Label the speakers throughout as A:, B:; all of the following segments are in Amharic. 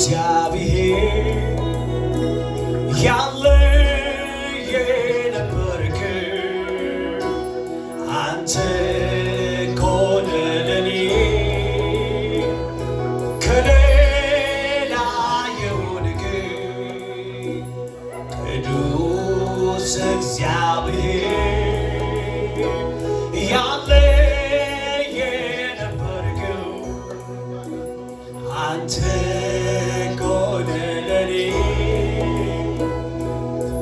A: እግዚአብሔር ያለ የነበርክ አንተ እኮ ነህ ለኔ ከሌላ የሆንክ። ቅዱስ እግዚአብሔር ያለ የነበርከው አንተ እኮ ነህ ለኔ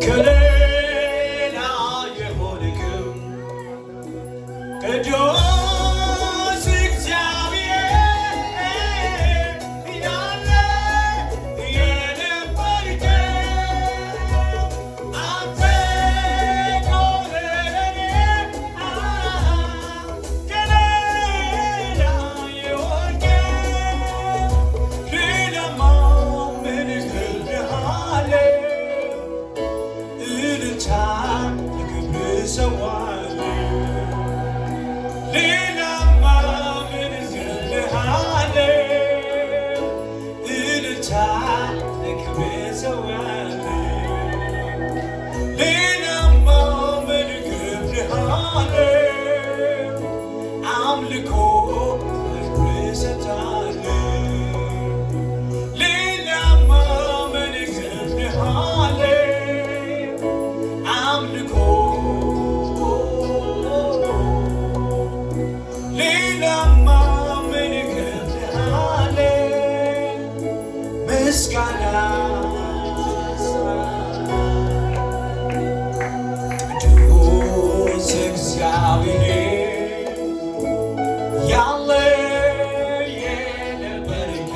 A: ከሌላ የሆንከው። ቅዱስ እግዚአብሔር ያለ የነበርከው አንተ እኮ ነህ ለኔ ከሌላ የሆንከው። ሌላማ ምን እልሃለሁ? እልልታ ለክብር እሰዋለሁ። ሌላማ ምን እልሃለሁ? እልልታ ለክብር እሰዋለሁ። ሌላማ ምን እልሃለሁ? አምልኮ ለክብር እሰጣለሁ። ሌላማ ምን እልሃለሁ? አምልኮ። ሌላማ ምን እልሃለሁ? ምስጋና። ቅዱስ እግዚአብሔር ያለ የነበርክ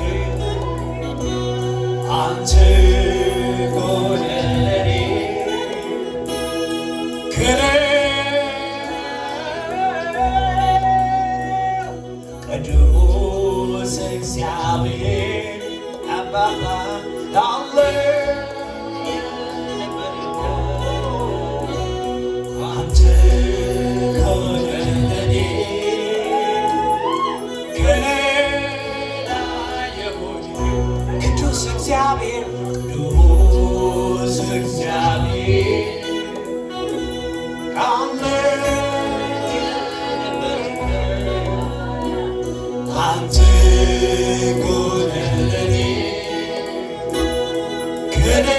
A: አንተ እኮ ነህ ለኔ ቅዱስ እግዚአብሔር አባባ ያለ የነበርከው አንተ እኮ ነህ ለኔ ከሌላ የሆንክ። ቅዱስ እግዚአብሔር፣ ቅዱስ እግዚአብሔር ያለ የነበርከው አንተ እኮ ነህ ለኔ ከሌላ።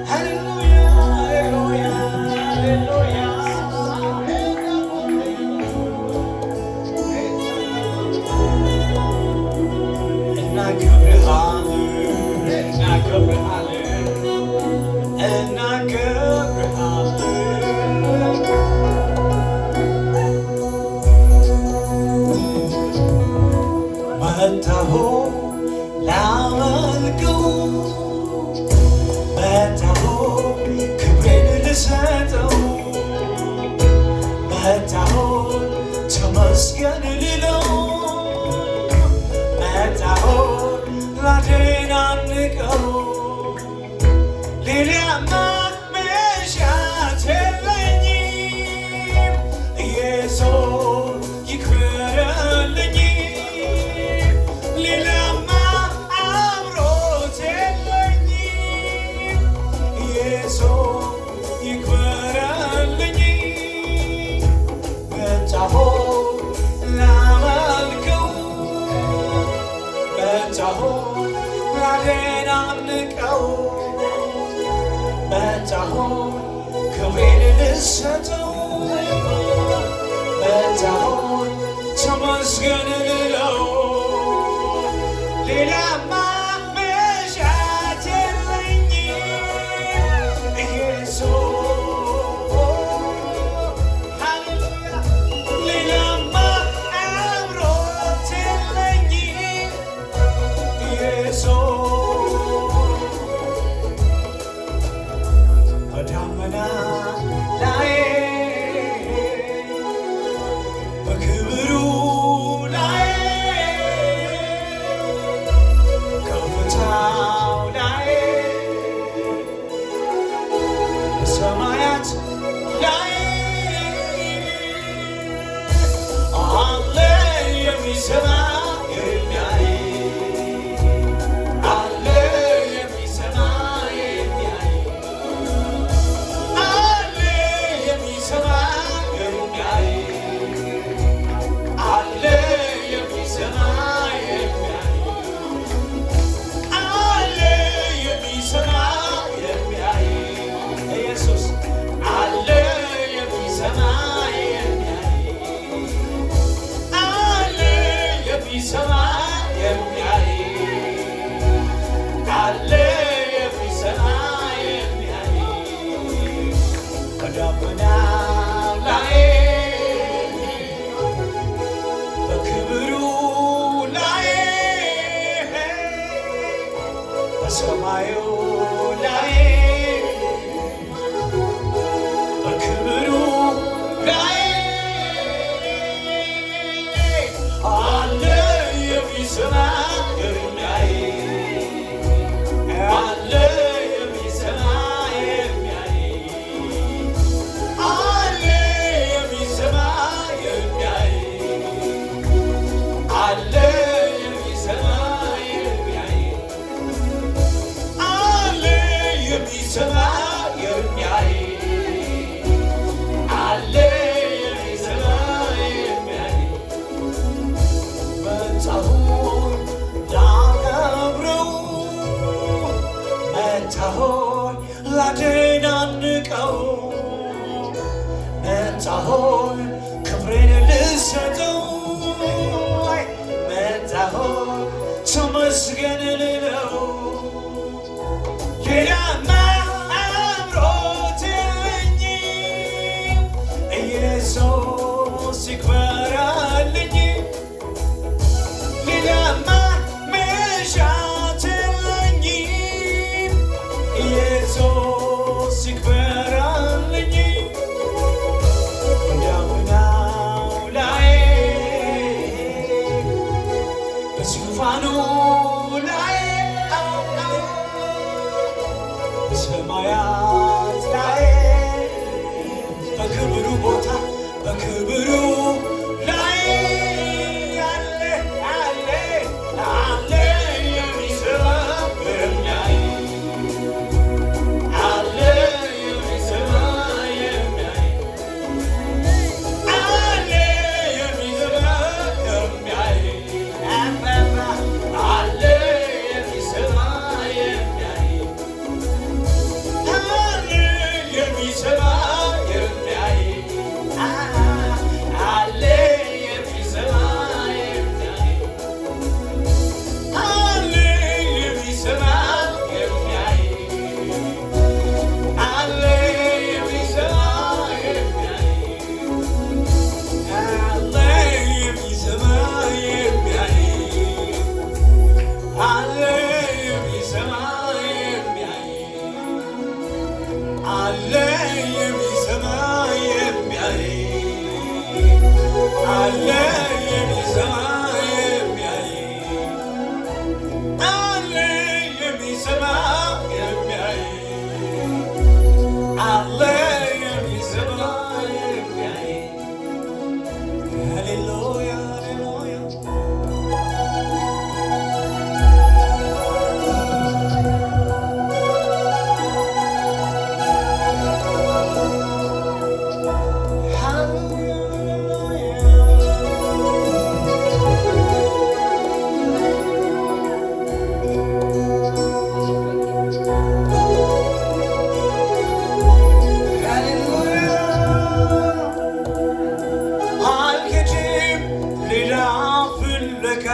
A: ሃሌሉያ፣ ሃሌሉያ፣ ሃሌሉያ። እናከብርሃለን፣ እናከብርሃለን፣ እናከብርሃለን። መጣሁ ላመልከው፣ መጣሁ ክብሬን ልሰጠው፣ መጣሁ ተመስገን ልለው፣ መጣሁ ላደናንቀው። ሌላማ መሻት የለኝም፣ ኢየሱስ ይክበርልኝ። ሌላማ አምሮት የለኝም፣ ኢየሱስ ይክበርልኝ። መጣሁ ላመልከው፣ መጣሁ ላደናንቀው፣ መጣሁ ክብሬን ልሰጠው፣ መጣሁ ተመስገን ልለው። ሌላማ መሻት የለኝም፣ ኢየሱስ ሃሌሉያ። ሌላማ አምሮት የለኝም፣ ኢየሱስ። በደመና ላይ በክብሩ ላይ ከፍታው ላይ በሰማያት ላይ አለ የሚሰማ። የሚሰማ የሚያይ፣ አለ የሚሰማ የሚያይ፣ አለ የሚሰማ የሚያይ፣ አለ የሚሰማ የሚያይ፣ አለ የሚሰማ የሚያይ፣ አለ የሚሰማ የሚያይ። መጣሁኝ ላከብረው፣ መጣሁኝ ላደናንቀው፣ መጣሁኝ ክብሬን ልሰጠው፣ መጣሁኝ ተመስገን ልለው። ሌላማ አምሮት የለኝም፣ ኢየሱስ ይክበራልኝ። ሌላማ መሻት የለኝም፣ ኢየሱስ ይክበራልኝ። በደመናው ላይ፣ በዙፋኑ ላይ፣ በሰማያት ላይ፣ በክብሩ ቦታ፣ በክብሩ ላይ አለ፣ አለ፣ አለ የሚሰማ የሚያይ፣ አለ የሚሰማ የሚያይ፣ አለ የሚሰማ የሚያይ፣ አለ የሚሰማ የሚያይ፣ አለ የሚሰማ የሚያይ፣ አለ የሚሰማ የሚያይ፣ አለ የሚሰማ የሚያይ፣ አለ የሚሰማ የሚያይ፣ አለ የሚሰማ የሚያይ፣ አለ የሚሰማ የሚያይ፣ አለ የሚሰማ የሚያይ፣ አለ የሚሰማ የሚያይ፣ አለ የሚሰማ የሚያይ፣ አለ የሚሰማ የሚያይ። ሃሌሉያ፣ ሃሌሉያ። ሃሌሉያ። አልሄድም ሌላ ፍለጋ፣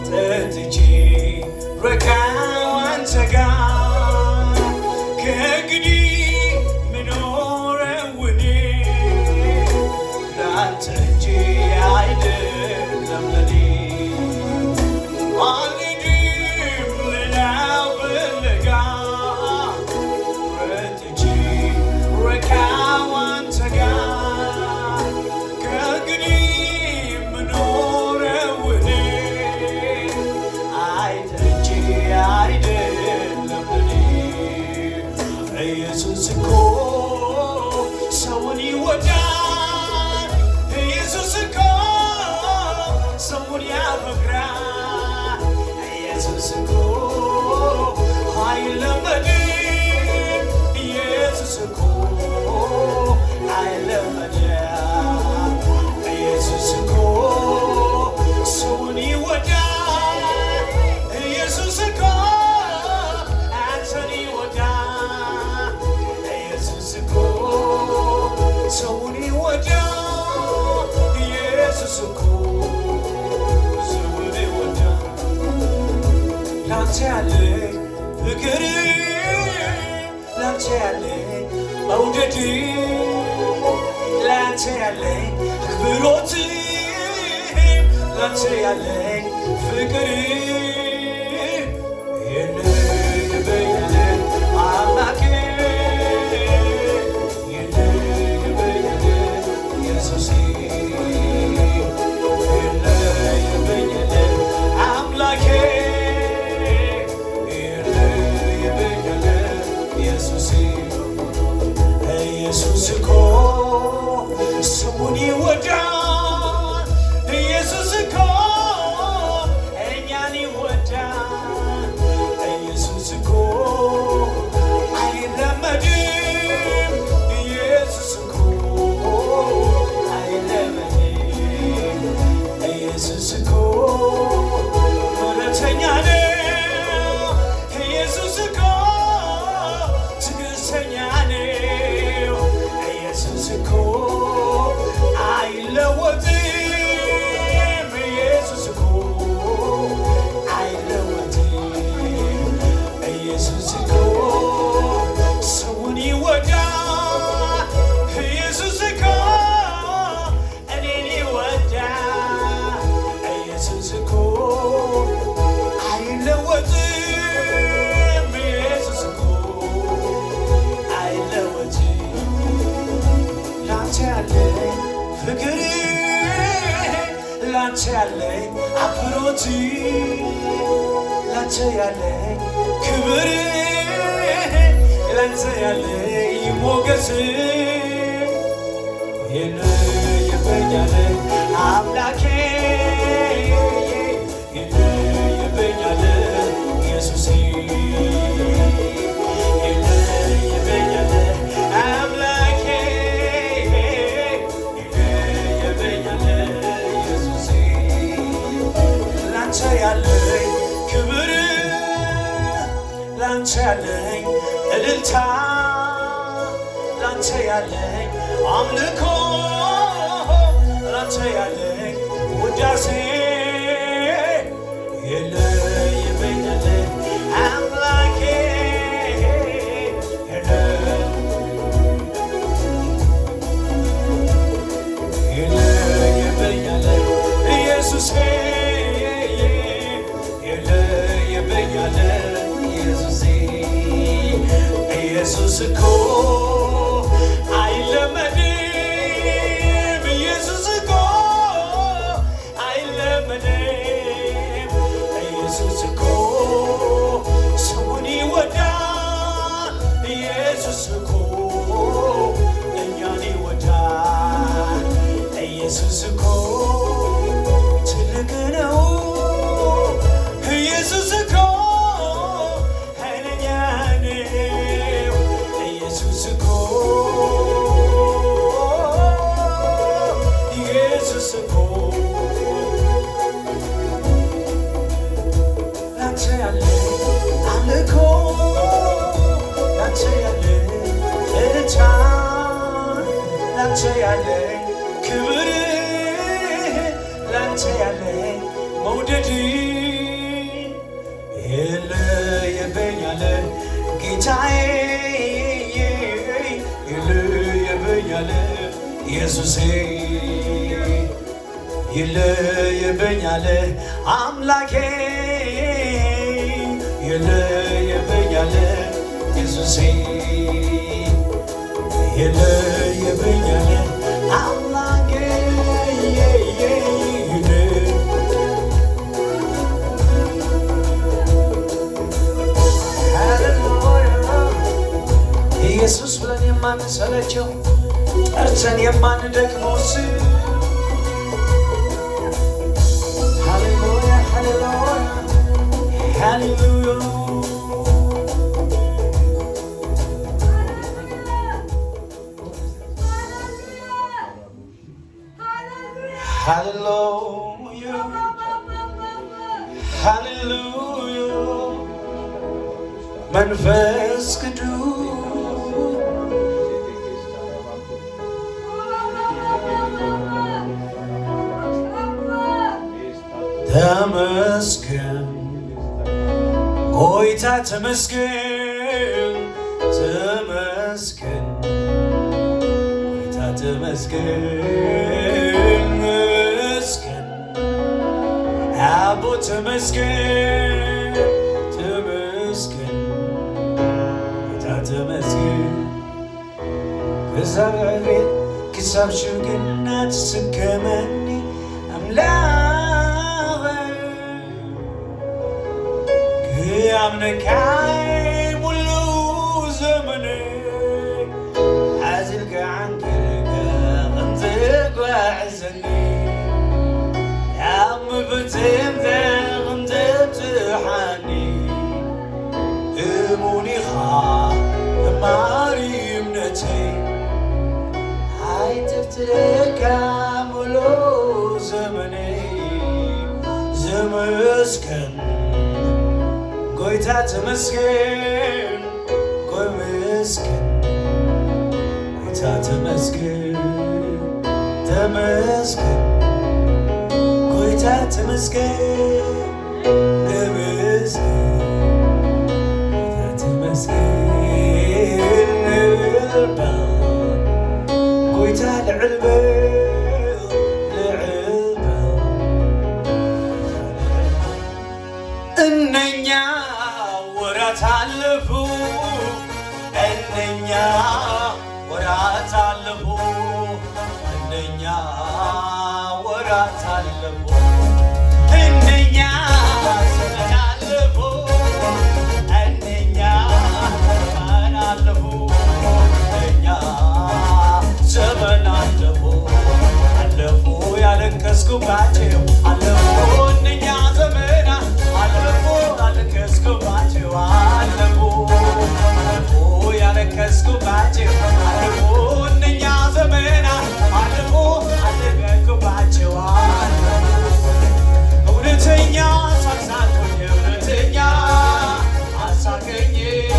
A: ጠጥቼ ረካው አንተ ጋር። ከእንግዲህ ምኖረው እኔ ለአንተ እንጂ አይደለም ለኔ። አልሄድም ሌላ ፍለጋ፣ ጠጥቼ ረካው አንተ ጋር። ከእንግዲህ ምኖረው እኔ አይተ እንጂ አይደለም ለኔ። ኢየሱስ እኮ ሰውን ይወዳል። ኢየሱስ እኮ ሰውን ያፈቅራል። ኢየሱስ እኮ አይለመድም። ኢየሱስ እኮ አይለመድም። ኢየሱስ እኮ ሰውን ይወዳል። ኢየሱስ እኮ አንተን ይወዳል። ኢየሱስ እኮ ሰውን ይወዳል። ኢየሱስ እኮ ሰውን ይወዳል። ላንተ ያለኝ ፍቅር፣ ላንተ ያለኝ መውደድ፣ ላንተ ያለኝ አክብሮት፣ ላንተ ያለኝ ፍቅር ይለይብኛል አምላኬ፣ ይለይብኛል ኢየሱሴ፣ ይለይብኛል። ላንተ ያለኝ አክብሮት፣ ላንተ ያለኝ ክብር፣ ላንተ ያለኝ ሞገስ ይለይብኛል አምላኬ፣ ይለይብኛል ኢየሱሴ፣ ይለይብኛል አምላኬ፣ ይለይብኛል ኢየሱሴ። ላንተ ያለኝ ክብር፣ ላንተ ያለኝ እልልታ፣ ላንተ ያለኝ አምልኮ፣ ላንተ ያለኝ ውዳሴ ይለይብኛል አምላኬ፣ ይለይብኛል ኢየሱሴ፣ ይለይብኛል ኢየሱሴ። ኢየሱስ እኮ አይለመድም፣ ኢየሱስ እኮ አይለመድም፣ ኢየሱስ እኮ ሰውን ይወዳል፣ ኢየሱስ እኮ እኛን ይወዳል፣ ኢየሱስ እኮ ትልቅ ነው፣ ኢየሱስ እኮ ኃይለኛ ነው፣ ኢየሱስ እኮ፣ ኢየሱስ እኮ። ላንተ ያለ አምልኮ፣ ላንተ ያለ እልልታ፣ ላንተ ያለ ክብር፣ ላንተ ያለ መውደድ ይለይብኛል ጌታዬ፣ ይለይብኛል ኢየሱሴ፣ ይለይብኛል አምላኬ፣ ይለይብኛል ኢየሱሴ፣ ይለይብኛል አምላኬ። ሃሌሉያ። ኢየሱስ ብለን የማንሰለቸው፣ ጠርተን የማንደክመው ስም። ሃሌሉያ፣ ሃሌሉያ፣ ሃሌሉያ። ሃሌሉያ፣ ሃሌሉያ። መንፈስ ቅዱስ። ተመስገን ጎይታ፣ ተመስገን፣ ተመስገን ጎይታ፣ ተመስገን፣ ተመስገን አቦ፣ ተመስገን፣ ተመስገን ጎይታ፣ ተመስገን። ክሳብ ዕቤት፣ ክሳብ ሽምግልና ትስከመኒ ኣምላኸ፣ ክኣምነካይ ሙሉ ዘመነ፣ ሓዚልካ ዓንክርካ ከምዘጓዕዘኒ፣ ኣብ ምፍትምተ ከምዘብፅሓኒ፣ እሙን ኢኻ ተማሪ እምነተይ፣ ኣይትፍትለካ ሙሉእ ዘመነይ። ተመስገን ጎይታ፣ ተመስገን፣ ተመስገን ጎይታ፣ ተመስገን፣ ተመስገን ጎይታ፣ ተመስገን፣ ተመስገን ጎይታ፣ ተመስገን። ልዕል ጎይታ፣ ልዕል በል፣ ልዕል በል። እነኛ ወራት አለፉ፣ እነኛ ወራት አለፉ፣ እነኛ ወራት አለፉ። እነኛ ዘመን አለፉ፣ እነኛ ዘመን አለፉ፣ እነኛ ዘመን አለፉ፣ አለፉ ያለቀስኩባቸው አለፉ፣ እነኛ ዘመን አለፉ ያለቀስኩባቸው አለፉ፣ አለፉ ያለቀስኩባቸው አለፉ፣ እነኛ ዘመን አለፉ ያለቀስኩባቸው አለፉ። እውነተኛ ሳቅሳቆኝ፣ እውነተኛ አሳቀኝ፣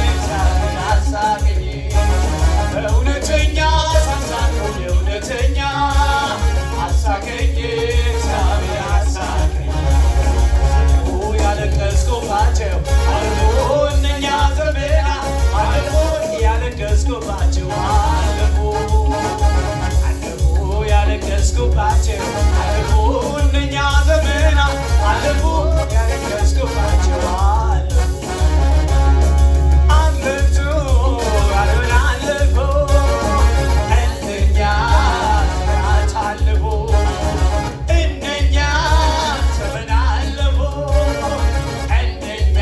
A: እግዚአብሔር አሳቀኝ። እውነተኛ ሳቅሳቆኝ፣ እውነተኛ አሳቀኝ፣ እግዚአብሔር አሳቀኝ። ያለቀስኩባቸው አለፉ፣ እነኛ ዘመና አለፉ ያለቀስኩባቸው አለፉ፣ አለፉ ያለቀስኩባቸው አለፉ፣ እነኛ ዘመና አለፉ ያለቀስኩባቸው አለፉ። አለፉ አለፉ፣ እነኛ ዘመናት አለፉ፣ እነኛ ዘመን አለፉ፣ እነኛ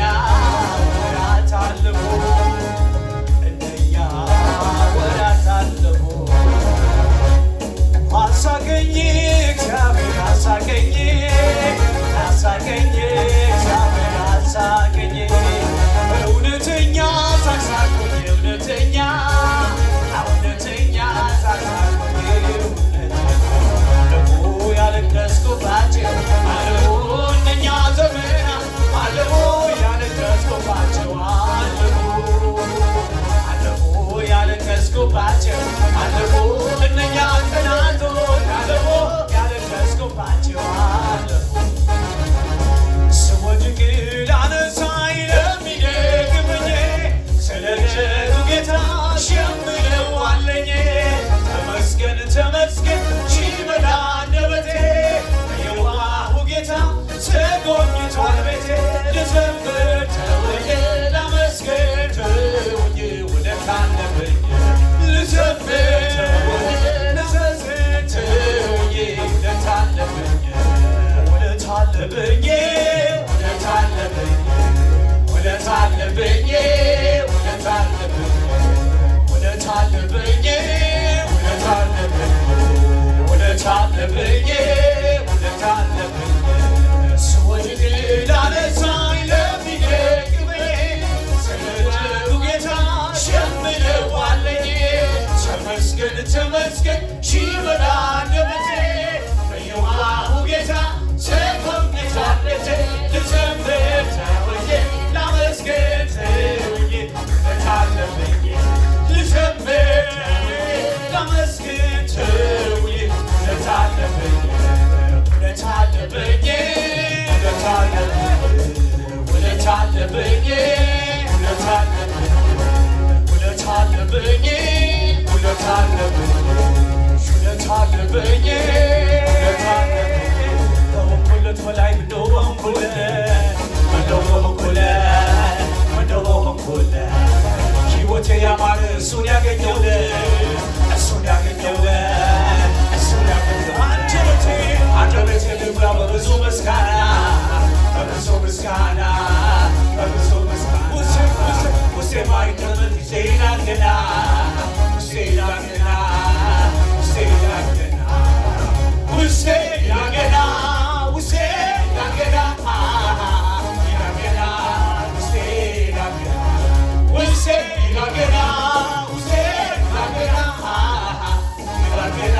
A: ወራት አለፉ፣ እነኛ ወራት አለፉ። አሳቀኝ እግዚአብሔር አሳቀኝ፣ አሳቀኝ እግዚአብሔር አሳቀኝ። እውነተኛ ሳቅሳቆኝ፣ እውነተኛ፣ እውነተኛ ሳቅሳቆኝ፣ እውነተኛ። አለፉ ያለቀስኩባቸው አለፉ፣ እነኛ ዘመና አለፉ ያለቀስኩባቸው አለፉ፣ አለፉ ያለቀስኩባቸው አለፉ፣ እነኛ ቀናቶች አለፉ ያለቀስኩባቸው አለፉ። ስወድቅ ላነሳኝ ለሚደግፈኝ ስለ ደጉ ጌታ የምለው አለኝ። ተመስገን ተመስገን ሺህ በል አንደበቴ፣ የዋሁ ጌታ ተጎብኝቷል ቤቴ። ልዘምር ተውኝ፣ ላመስግን ተውኝ፣ ውለታ አለብኝ። ልዘምር ተውኝ፣ ላመስግን ተውኝ፣ ውለታ አለብኝ፣ ውለታ አለብኝ፣ ውለታ አለብኝ፣ ውለታ አለብኝ፣ ውለታ አለብኝ፣ ውለታ አለብኝ፣ ውለታ አለብኝ፣ ውለታ አለብኝ፣ ውለታ አለብኝ። ስወድቅ ላነሳኝ ለሚደግፈኝ ስለ ደጉ ጌታ የምለው አለኝ። ተመስገን ተመስገን ሺህ በል አንደበቴ፣ በየዋሁ ጌታ ተጎብኝቷል ቤቴ። ልዘምር ተውኝ፣ ላመስግን ተውኝ፣ ውለታ አለብኝ። ልዘምር ላመስግን ተውኝ፣ ውለታ አለብኝ፣ ውለታ አለብኝ፣ ውለታ አለብኝ፣ ውለታ አለብኝ፣ ውለታ አለብኝ፣ ውለታ አለብኝ፣ ውለታ አለብኝ፣ ውለታ አለብኝ፣ ውለታ አለብኝ። ከሆንኩለት በላይ ምነው በሆንኩለት፣ ምነው በሆንኩለት፣ ምነው በሆንኩለት። ሕይወቴ ያማረ እሱን ያገኘውለት፣ እሱን ያገኘውለት፣ እሱን ያገኘው። አንደበቴ፣ አንደበቴ ልሙላ በብዙ ምስጋና፣ በብዙ ምስጋና፣ በብዙ ምስጋና። ውስጤ፣ ውስጤ፣ ውስጤ ማይቀመጥ ጊዜ ይላል ገና፣ ውስጤ ይላል ገና፣ ውስጤ ይላል ገና፣ ውስጤ ይላል ገና፣ ውስጤ ይላል ገና፣ ይላል ገና፣ ውስጤ ይላል ገና፣ ውስጤ ይላል ገና፣ ውስጤ ይላል ገና፣ ይላል ገና።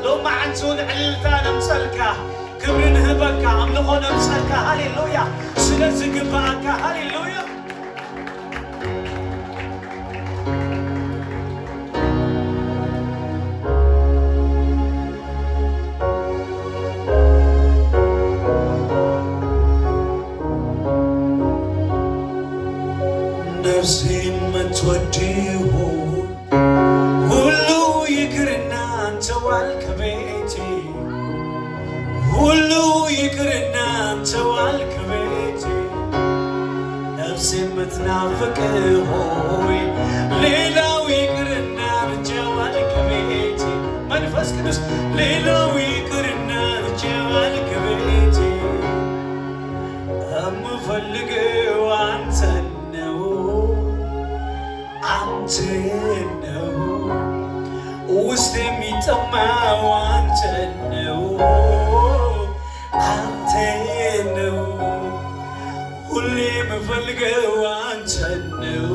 A: ሎማዓንቲ እውን ዕልልታ ነምፀልካ፣ ክብሪ ንህበካ፣ ኣምልኾ ነምፀልካ። ሃሌሉያ፣ ስለ ዝግባኣካ። ሃሌሉያ። ነፍሴ የምትወድ ሁሉ ይቅርና አንተ ዋል ከቤቴ፣ ሁሉ ይቅርና አንተ ዋል ከቤቴ። ነፍሴ የምትናፍቅ ሆይ፣ ሌላው ይቅርና ብቻ ዋል ከቤቴ። መንፈስ ቅዱስ፣ ሌላው ይቅርና ብቻ ዋል ከቤቴ። የምፈልገው አንተን ነው፣ አንተን ነው። ውስጥ የሚጠማው አንተን ነው፣ አንተን ነው። ሁሌ የምፈልገው አንተን ነው፣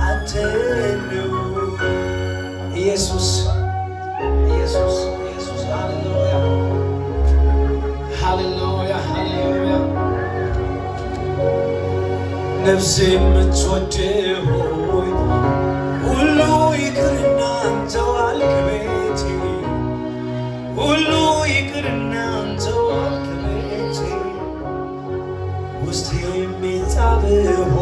A: አንተን ነው። ኢየሱስ፣ ኢየሱስ፣ ኢየሱስ! ሃሌሉያ፣ ሃሌሉያ፣ ሃሌሉያ! ነፍሴ የምትወድ ሆይ፣ ሁሉ ይቅርና አንተ ዋል ከቤቴ፣ ሁሉ ይቅርና አንተ ዋል ከቤቴ። ውስጤ የሚጣብህ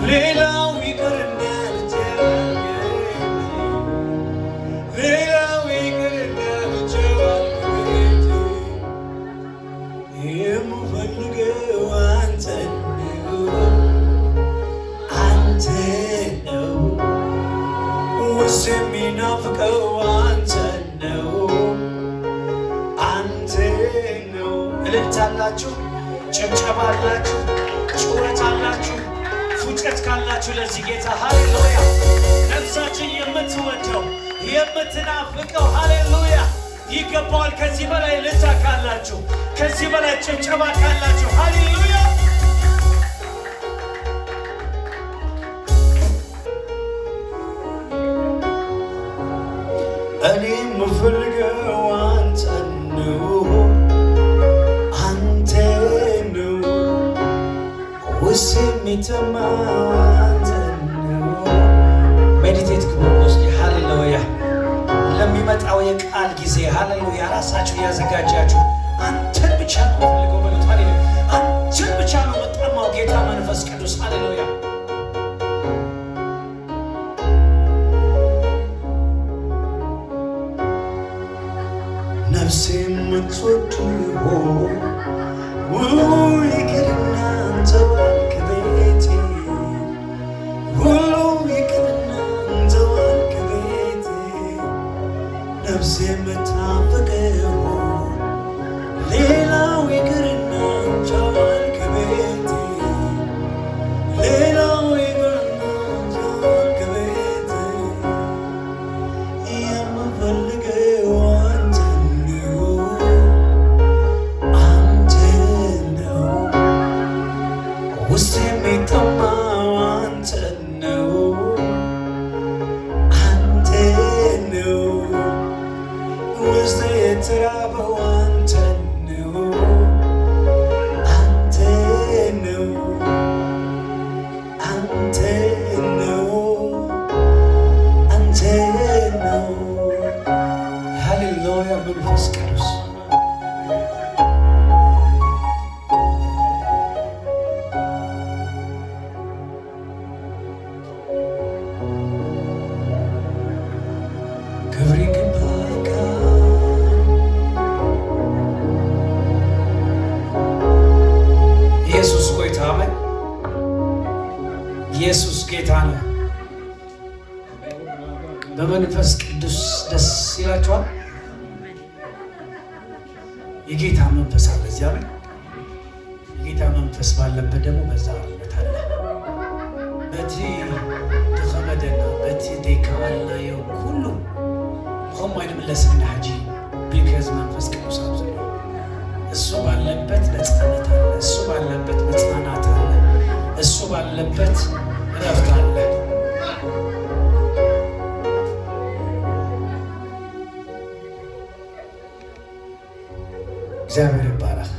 A: ሌላው ይቅርና ብቻ፣ ሌላው ይቅርና ብቻ ዋል ከቤቴ። የምፈልገው አንተን ነው፣ አንተን ነው። ውስጥ የሚናፍቀው አንተን ነው፣ አንተን ነው። እልልታ አላችሁ፣ ጭብጨባ አላችሁ፣ ጩኸት አላችሁ፣ ፉጨት ካላችሁ ለዚህ ጌታ። ሃሌሉያ! ነፍሳችን የምትወደው፣ የምትናፍቀው፣ ሃሌሉያ፣ ይገባዋል። ከዚህ በላይ እልልታ ካላችሁ፣ ከዚህ በላይ ጭብጨባ ካላችሁ፣ ሃሌሉያ! እኔ የምፈልገው አንተን ነው፣ አንተን ነው። ውስጤ የሚጠማው አንተን ነው። Meditate ግቡ እስኪ። ሃሌሉያ! ለሚመጣው የቃል ጊዜ፣ ሃሌሉያ፣ ራሳችሁ እያዘጋጃችሁ አንተን ብቻ ነው የምፈልገው በሉት። ሃሌሉያ! አንተን ብቻ ነው የምጠማው ጌታ መንፈስ ቅዱስ። ሃሌሉያ! ነፍሴ የምትወድ ሁሉ ይቅርና አንተ ዋል ከቤቴ፣ ሁሉ ይቅርና አንተ ዋል ከቤቴ። ነፍሴ የምትናፍቀው፣ ሌላው ይቅርና አንተ ዋል ከቤቴ፣ ሌላው ይቅርና አንተ ዋል ከቤቴ። የምፈልገው አንተን ነው፣ አንተን ነው። ውስጤ የሚጠማው አንተን ነው፣ አንተን ነው። ውስጤ የተራበው አንተን ነው፣ አንተን ነው፣ አንተን ነው፣ አንተን ነው። ሃሌሉያ፣ መንፈስ ቅዱስ! ክብር ይገባሃል። ኢየሱስ ጎይታ፣ አሜን። ኢየሱስ ጌታ ነው። በመንፈስ ቅዱስ ደስ ይላችኋል። የጌታ መንፈስ አለ እዚያ። አሜን። የጌታ መንፈስ ባለበት ደግሞ በዛ አርነት አለ። በቲ ተኸበደና በቲ ደይከኣልናዮ ኩሉ ብኸምኡ ኣይንምለስን ሕጂ፣ because መንፈስ ቅዱስ ኣብ ዘሎ። እሱ ባለበት ነፃነት አለ። እሱ ባለበት መጽናናት አለ። እሱ ባለበት እረፍት አለ። እግዚአብሔር ይባረክ።